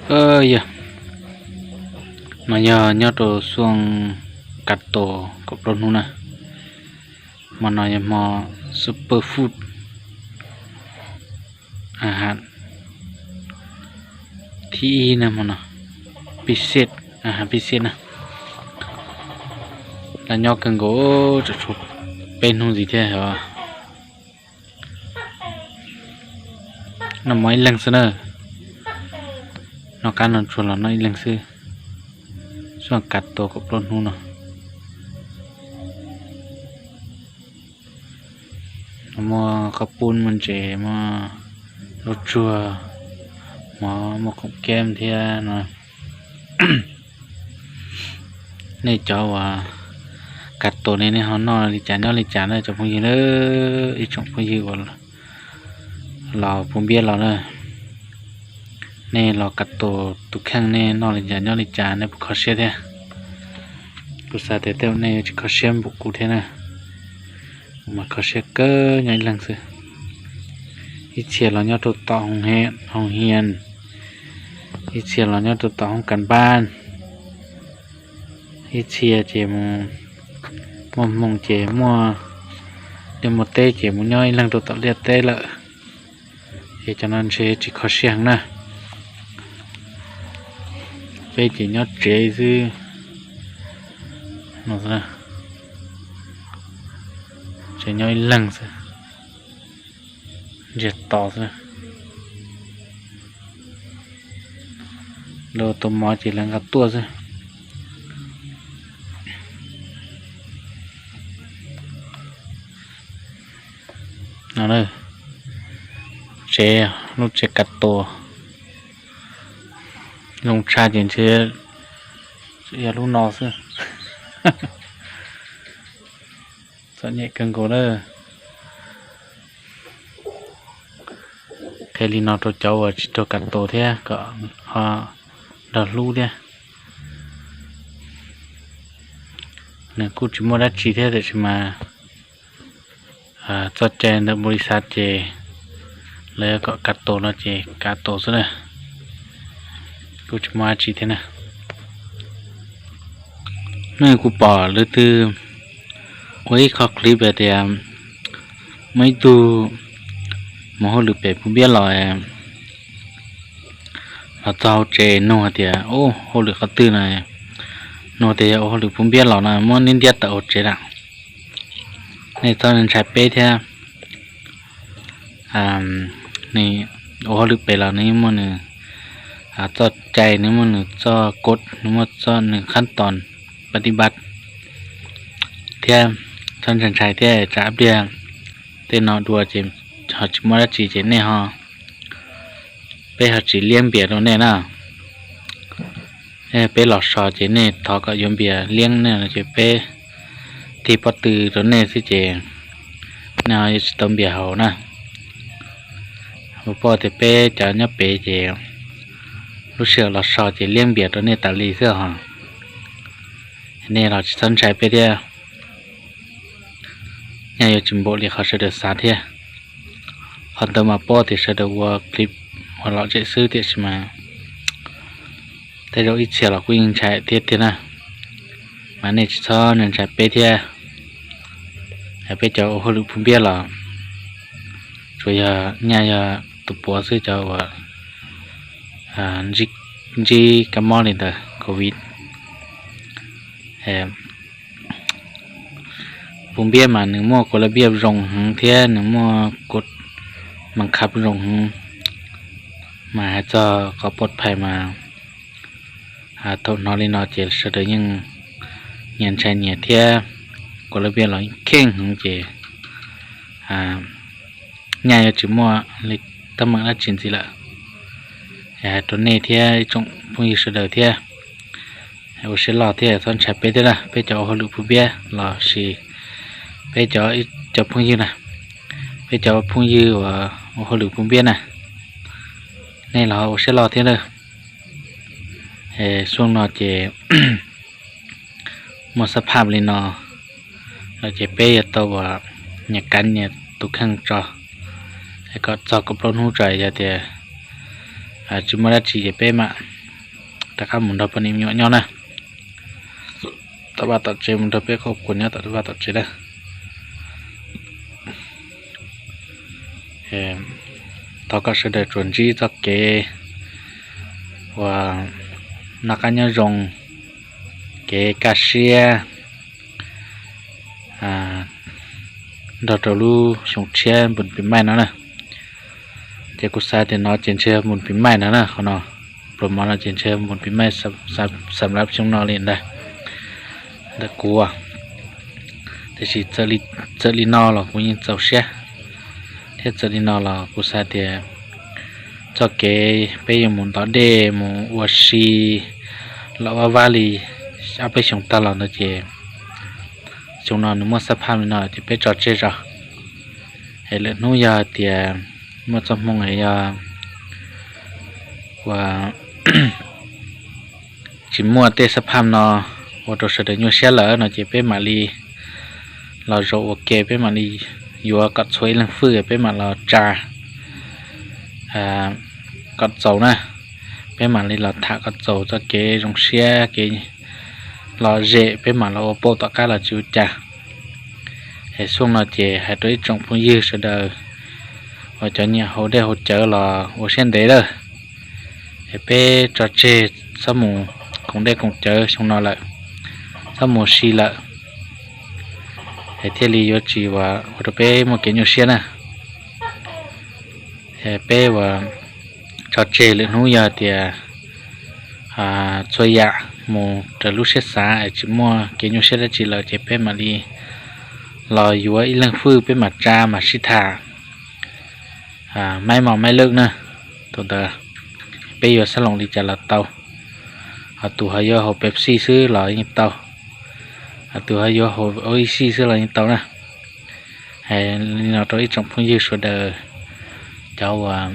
Yog, no yog nyob rau xuaj kav tos kaum plaub hnub na. Hmo no yog hmo super food, a ha, thib ib na, hmo no pib xej, a ha pib xej na. Lawv nyob kawg nkaus, tsam tshuav peb hnub ntxiv thiab os. Noj mov ib leeg xwb na. Noj qab noj tsuag los noj ib leeg xwb. Xuaj kav tos kaum plaub hnub no. Muaj qhov pub, muaj ntses, muaj lub tsuag, mov, muaj khoom keeb thiab no. Nej cov uas kav tos ne, nej ho noj li cas nyob li cas na cov phooj ywg na? Ib tsoom phooj ywg uas los pub npiab los na, nej los kav tos tus kheej nej noj li cas nyob li cas, nej puas kho siab thiab? Kuv xav tias tej zaum nej yuav tsis kho siab npaum kuv thiab na. Kuv mas kho siab kawg, nyob ib leeg xwb. Ib txhia los nyob rau tom hoo hias, ib txhia los nyob rau tom hoob kas npab, ib txhia ces mus, muaj hmoo ces muaj liaj muaj teb ces mus nyob ib leeg rau tom liaj teb lawm. Ces cov no ntshe tsis kho siab heev na. Peb ces nyob tsev xwb, tsev nyob ib leeg xwb, ntsiag to xwb. Lawv tua mov ces lawv nqa tuaj xwb. No, tsev, lub tsev kav tos zoo tshaj ces ntshe yog lub no xwb. Txom nyem kawg nkaus lawm. Qhia li no rau cov uas tsis tau kav tos thiab kom ho nrog hlub thiab. Nws kuj tsis muaj dab tsi thiab tiam sis mas txoj cai ntawm npaum li xav ces lawv kom kav tos no ces kav tos xwb na. Kuj tsis muaj dab tsi thiab na. Nej kuj pom lawv twb ua ib qho clip hais tias muaj ib tug mus hauj lwm pem puv npiab los, los txog hauv tsev nug hais tias, ua hauj lwm qhov twg no? Nug tias yog ua hauj lwm puv npiab los no muab neb ntiab tawm hauv tsev lawm. Nej txhob ntshai peb thiab. Nws ua hauj lwm pem los nws yeej muaj nws txoj cai, nws muaj nws txoj kod, nws muaj txoj nws khab tos pab tib npab thiab. Txhob ntshai ntshai thiab, tsam ib pliag tej no dua ces ho tsis muaj dab tsi ces nej ho, peb ho tsis liab npias rau nej na. Peb los so ces nej thov kom yuav npias liab nej no ces peb tig pob tw rau nej xwb ces nej ho yuav tsis tau npias haus na. Puas paub tias peb cov nyob pem ces lub sij hawm los so ces liab npias rau nej tas li xwb os. Nej los tsis txhob ntshai peb thiab. Nyaj yuav tsis npaum li qhov sawv daws xav thiab. Qhov ntawd mas paub tias sawv daws ua clip ua lom zem xwb tiam sis mas tej zaum ib txhia los kuj yeej ntshai thiab thiab na. Mas nej tsis txhob ntshai peb thiab. Peb cov ua hauj lwm puv npiab los tsuas yog nyaj yog tus puav xwb cov uas ntsib kab mob li ntawd covid. Puv npiab mas nws muaj kua las npiab zoo heev thiab nws muaj kod mas khab zoo heev. Mas hais txog qhov pov phais mas thaum hnov li no ces sawv daws yeej nyias ntshai nyias thiab. Kua las npiab los kheej heev ces nyaj yuav tsis muaj li teeb meem dab tsi ntxiv lawm. Hais rau nej thiab ib tsoom phooj ywg sawv daws thiab, ua siab loj thiab txhob ntshai peb thiab na, peb cov ua hauj lwm puv npiab los sis peb cov, cov phooj ywg na, peb cov phooj ywg uas ua hauj lwm puv npiab na, nej los ua siab loj thiab na. Xyoo no ces muaj xab phaj li no lawm ces peb yuav tau uas nyias kav nyias tus kheej tso, kom txog kaum plaub hnub tso, yog tias tsis muaj dab tsi ces peb mam rov qab mus nrog poj niam me nyuam nyob na. Tom vaj tom tsev, mus nrog peb qhov kuas nyob tom vaj tom tsev na. Thov kom sawv daws tsuas ntsib txoj kev uas noj qab nyob zoo, kev kaj siab nrog rau lub xyoo tshiab npun pis maij no na. Ces kuv xav tias no ces ntshe npun pis maij no na, qhov no, pluas mov no ces ntshe npun pis maij xam lav xyoo no li ntag ntawm kuv. Tiam sis txawm li no los kuv yeej txaus siab, thiab txawm li no los kuv xav tias txoj kev peb yuav mus ntov dej mus ua si los vaj vab li ob peb xyoos tag los ntawd ces xyoo no nws muaj xab phaj li no ces peb tso tseg tso. Es lwm hnub yog tias muaj txoj hmoo yog ua tsis muaj tej xab phaj no ua rau sawv daws nyuaj siab lawm no ces peb mam li los zaum ua ke, peb mam li yuav kom txhua ib leeg fwj, peb mam los tsa kom txaus na. Peb mam li los tham kom txaus txoj kev zoo siab, kev lom zem, peb mam los ua pauj tom qab los tsis ua cas. Es xyoo no ces hais rau ib tsoom phooj ywg sawv daws uas cov nyiam haus dej haus cawv los ua siab ntev lawm, es peb tso tseg txhob mus koom dej koom cawv xyoo no lawm, txhob mus si lawm, es thiaj li yuav tsis ua rau peb muaj kev nyuaj siab na. Peb ua tso tseg, lwm hnub yog tias txhua yam mus raws lub siab xav es tsis muaj kev nyuaj siab dab tsi lawm ces peb mam li los yuav ib leeg fwj, peb mam tsa mam sib tham, maib mos maib lwj na. Thaum ntawd peb yuav xab loos li cas los tau, ho tus ho yuav haus Pepsi xwb los yeej tau, ho tus ho yuav haus Oishi xwb los yeej tau na. Hais li no rau ib tsoom phooj ywg sawv daws, cov uas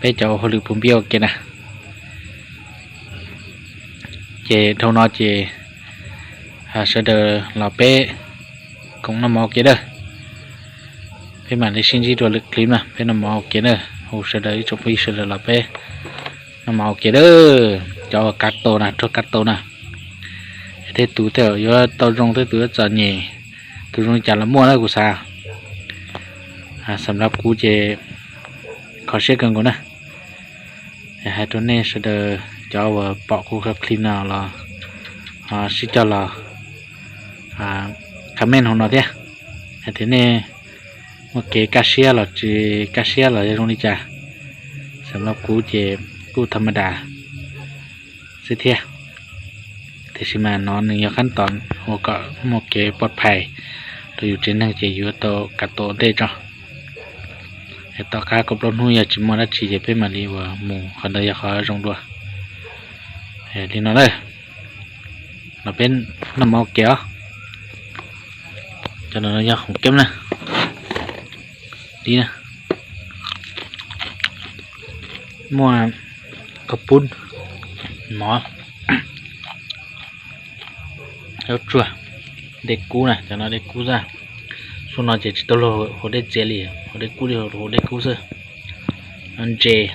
peb cov ua hauj lwm puv npiab ua ke na. Ces dhau no ces sawv daws los peb koom noj mov ua ke dawb. Peb mam li sib ntsib dua lwm clip na, peb noj mov ua ke na. Hu sawv daws ib tsoom phooj ywg sawv daws los peb noj mov ua ke dawb. Cov uas kav tau na, raug kav tau na, tej tus tej yuav tau zoo, tej tus yuav txom nyem, tus zoo li cas los muaj na kuv xav. Xam lab kuv ces kho siab kawg nkaus na. Hais rau nej sawv daws cov uas pom kuv clip no los sib cog los comment hauv no thiab, hais tias nej muaj kev kaj siab los tsis kaj siab los yog zoo li cas. Xam lab kuv ces kuj tha ma das xwb thiab, tiam sis mas no nws yog qab tom ua kom muaj kev pov phais rau yus tsev neeg ces yuav tau kav tau ua ntej tso. Tom qab kaum plaub hnub yog tsis muaj dab tsi ces peb mam li uas mus qhov ntawd yog qhov zoo dua. Li no na, los peb noj mov ua ke os. Cov no yog khoom keeb na. Muaj koj pub, mov, zaub tsuag, dej kub na, cov no dej kub xwb. Xyoo no ces tsis tau luag haus dej txias li, haus dej kub li, haus dej kub xwb. Ntses,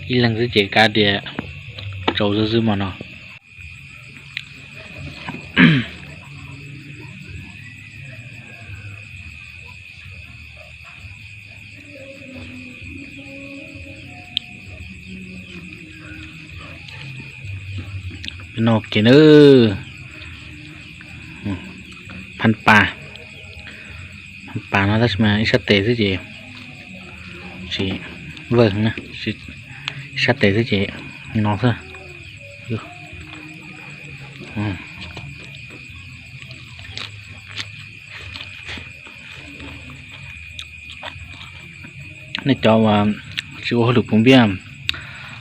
ib leeg xwb ces kav tias tsaus xwb xwb mos no. Noj ua ke na. Phaj pas, phaj pas no tab sis mas ib sab tes xwb ces tsis vawj na, ib sab tes xwb ces no xwb. Nej cov uas tsis ua hauj lwm puv npiab,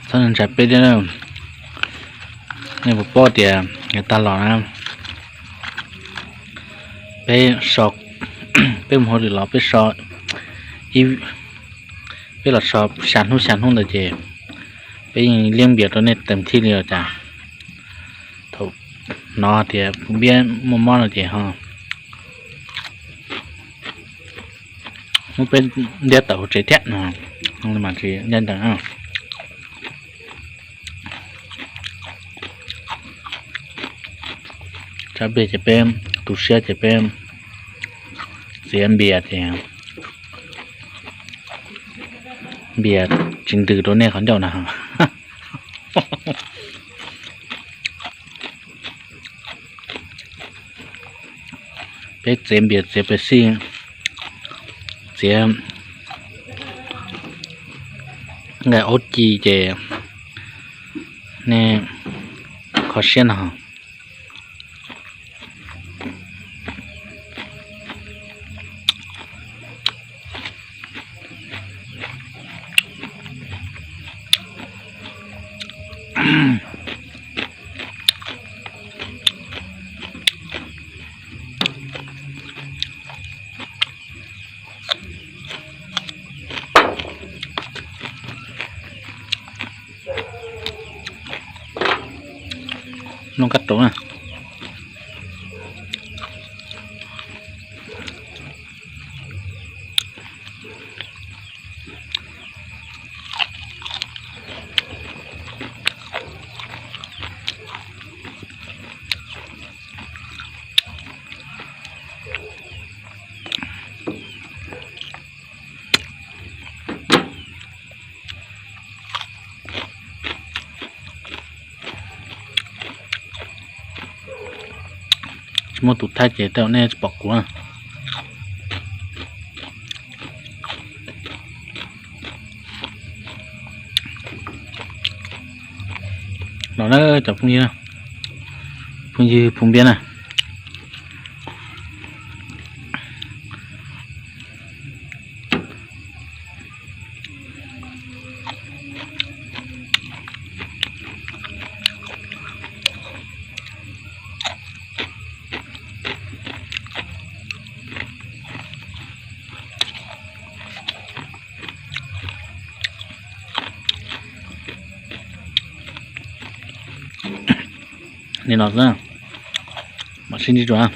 txhob ntshai peb thiab. Nej puas paub tias yav tag los na, peb so, peb mus hauj lwm los peb so, peb los so xya hnub xya hnub ntawd ces peb yeej liab npias rau nej tes thij li os cas. Thaum hnov tias puv npiab muaj mob no ces ho muab peb ntiab tawm hauv tsev thiab no, mas tsis ncaj ncees. Tsab nplej ces peb tu siab ces peb txiav npias ces npias tsis ntws rau nej qhov ncauj na. Peb txiav npias txiav pes xij, txiav nqaij aub ci ces nej kho siab no. Noj kab raum na. Tsis muaj tus thaij ces tej zaum nej tsis pom kuv. Los na cov phooj ywg, phooj ywg Phoo Npiab na. Nim no xwb, mam sib ntsib dua.